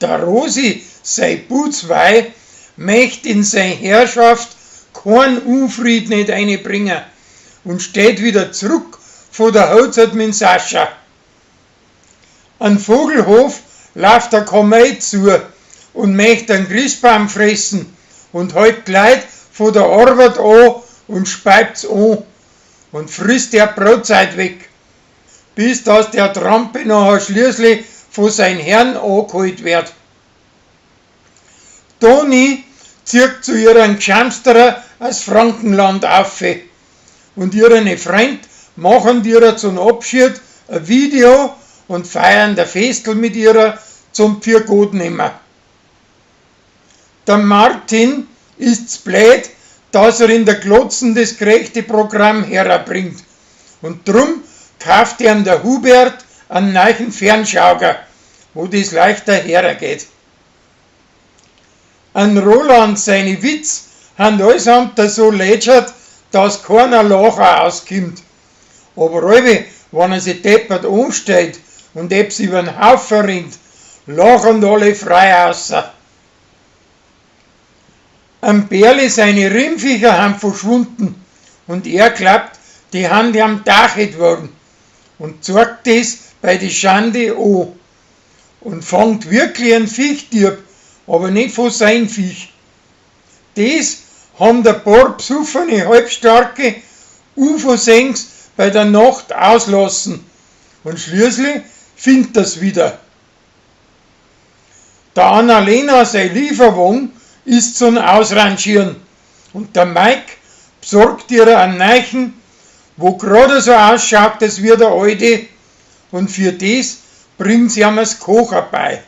Der Rosi, sei Butzwei, möcht in sei Herrschaft keinen Unfried nicht einbringen und steht wieder zurück vor der Hochzeit mit Sascha. An Vogelhof läuft der Komet zu und möcht einen Christbaum fressen und hält Leid vor der Arbeit an und speibt's an und frisst der Brotzeit weg, bis dass der Trampe nachher schließlich von sein Herrn angeholt wird. Toni zieht zu ihren Gschamsterer aus Frankenland auf und ihre Freund machen ihr zum Abschied ein Video und feiern der Festel mit ihrer zum Pfirgott nehmen. Der Martin ist's blöd, dass er in der Glotzen das gerechte Programm herbringt. Und drum kauft ihm der Hubert einen neuen Fernschauger, wo das leichter hergeht. An Roland seine Witz han allesamt so lätschert, dass keiner Lacher auskommt. Aber alle, wenn er sich deppert anstellt und ebs übern Haufen rinnt, lachen alle frei außer. Am Berli seine Rimmviecher han verschwunden und er glaubt, die han am dachet worden und zeigt das bei die Schande an und fangt wirklich einen Viechdieb, aber nicht von sein Viech. Das haben der paar besoffene Halbstarke unversehens bei der Nacht auslassen und schließlich findet er's wieder. Der Annalena sein Lieferwagen ist zum Ausrangieren und der Mike besorgt ihr einen neuen, wo gerade so ausschaut, als wie der alte, und für das bringt sie ihm das Kocher bei.